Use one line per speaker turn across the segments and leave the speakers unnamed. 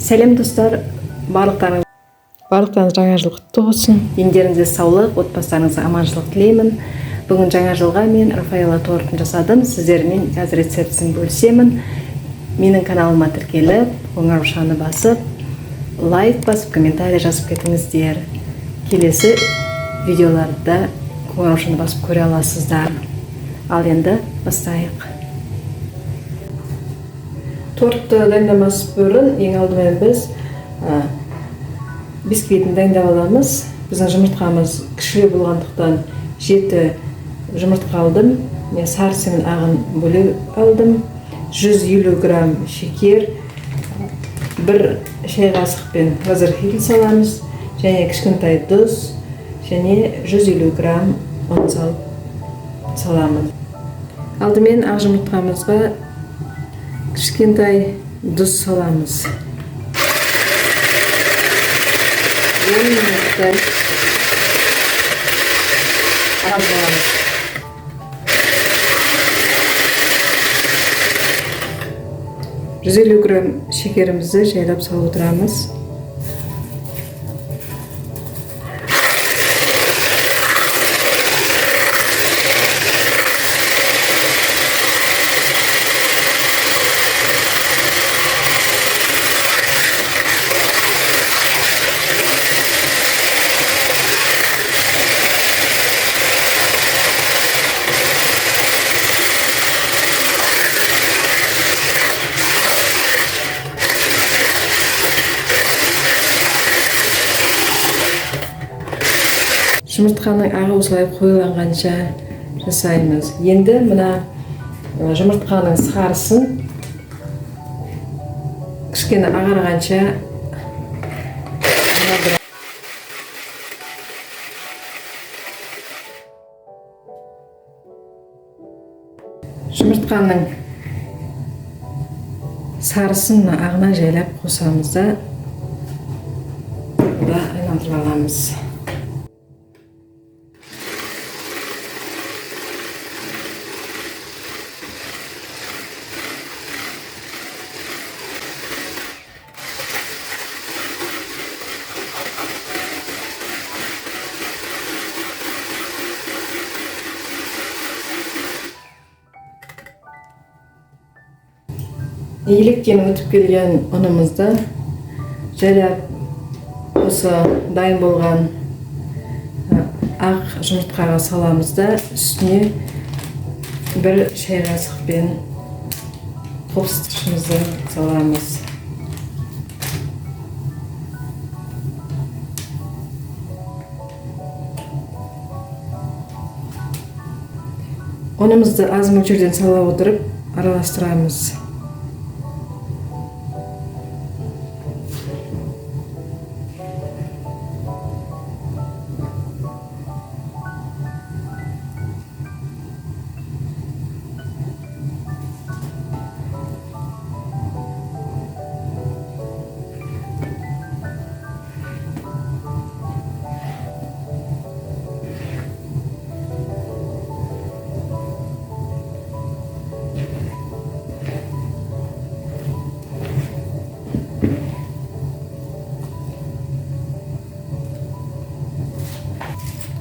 Сәлем, достар, барлықтарыңыз.
Барлықтарыңыз жаңа жыл құтты болсын!
Дендеріңізге саулық, отбасыларыңызға аманшылық тілеймін. Бүгін жаңа жылға мен Рафаэлло тортын жасадым. Сіздермен қазір рецептісін бөлісемін. Менің каналыма тіркеліп, қоңыраушаны басып, лайк басып, комментарий жазып кетіңіздер. Келесі видеоларды қоңыраушаны басып көре аласыздар. Ал енді бастайық. Тортты дайындамас бұрын ең алдымен біз бисквитін дайындап аламыз. Біздің жұмыртқамыз кішілеу болғандықтан, жеті жұмыртқа алдым мен. Сарысы мен ағын бөліп алдым. 150 грамм шекер, бір шай қасықпен разрыхлитель саламыз және кішкентай тұз және 150 грамм ұн салып саламыз. Алдымен ақ жұмыртқамызға кішкентай тұз саламыз. 10 минуттай аламыз. 150 грамм шекерімізді жайлап салып отырамыз. Жұмыртқаның ағы осылай қоюланғанша жасаймыз. Енді мына жұмыртқаның сарысын кішкене ағарғанша айналдырамыз. Жұмыртқаның сарысын мына ағына жайлап қосамыз да, айналдырып аламыз. Електен өтіп келген ұнымызды жайлап осы дайын болған ақ жұмыртқаға саламыз да, үстіне бір шай қасықпен қопсытқышымызды саламыз. Ұнымызды аз мөлшерден сала отырып араластырамыз.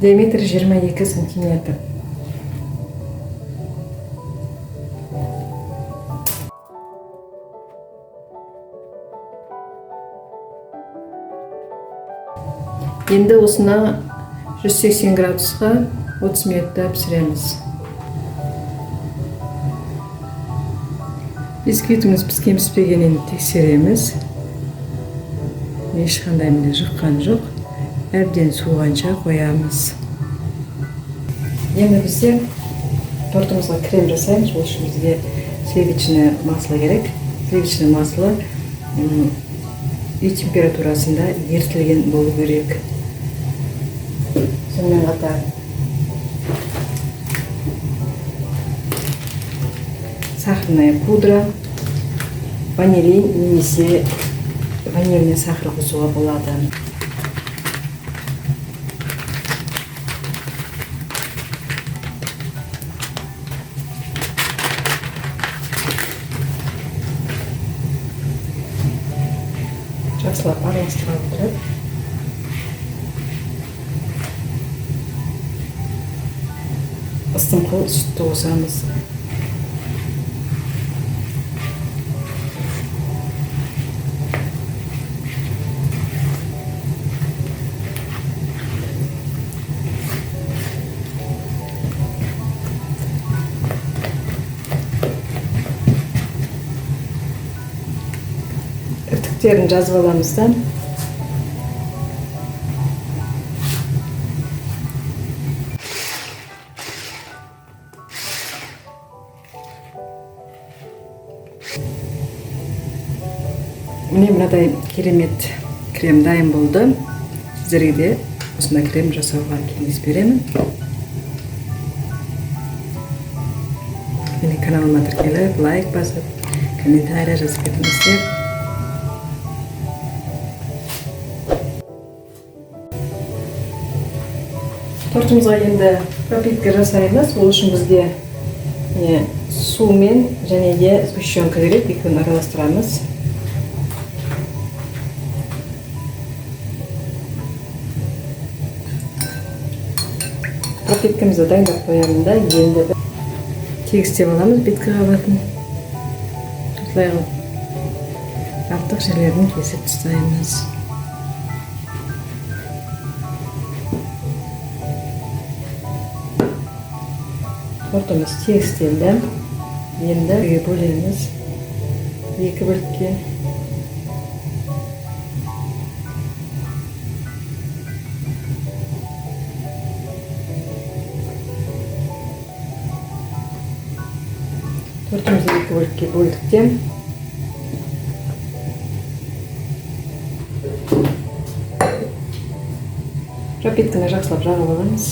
Диаметр 22 сантиметр. Енді осыны 180 градусқа 30 минутта пісіреміз. Бисквитіміз піскен піспегенін тексереміз. Ешқандай, міне, жұққан жоқ. Әбден суығанша қоямыз. Енді бізде тортымызға крем жасаймыз. Ол үшін бізге сливочное масло керек. Сливочное масло үй температурасында ерітілген болу керек. Сонымен қатар сахарная пудра, ванилин немесе ванильный сахар қосуға болады.
Жақсылап араластыра отырып, ыстымқыл сүтті қосамыз. Іртіктерін жазып аламыз да. Міне, мынадай керемет крем дайын болды. Сіздерге де осындай крем жасауға кеңес беремін. Менің каналыма тіркеліп, лайк басып, комментарий жазып кетіңіздер. Тортымызға енді пропитка жасаймыз. Ол үшін бізге міне сумен және де сгущенка керек, екеуін араластырамыз. Пропиткамызды дайындап қоямын да, енді тегістеп аламыз беткі қабатын. Осылай қылып артық жерлерін кесіп тастаймыз. Тортымыз тегістелді. Енді бөлеміз екі бөлікке. Тортымызды екі бөлікке бөлдік те. Пропитканы жақсылап жағып аламыз.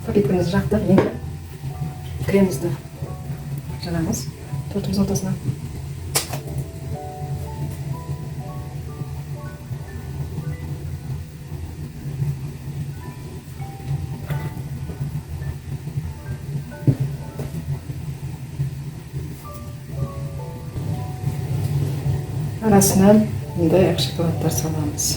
Пропиткамызды жақтық, енді кремімізді жағамыз тортымыздың ортасына. Арасынан мындай ақ шоколадтар саламыз.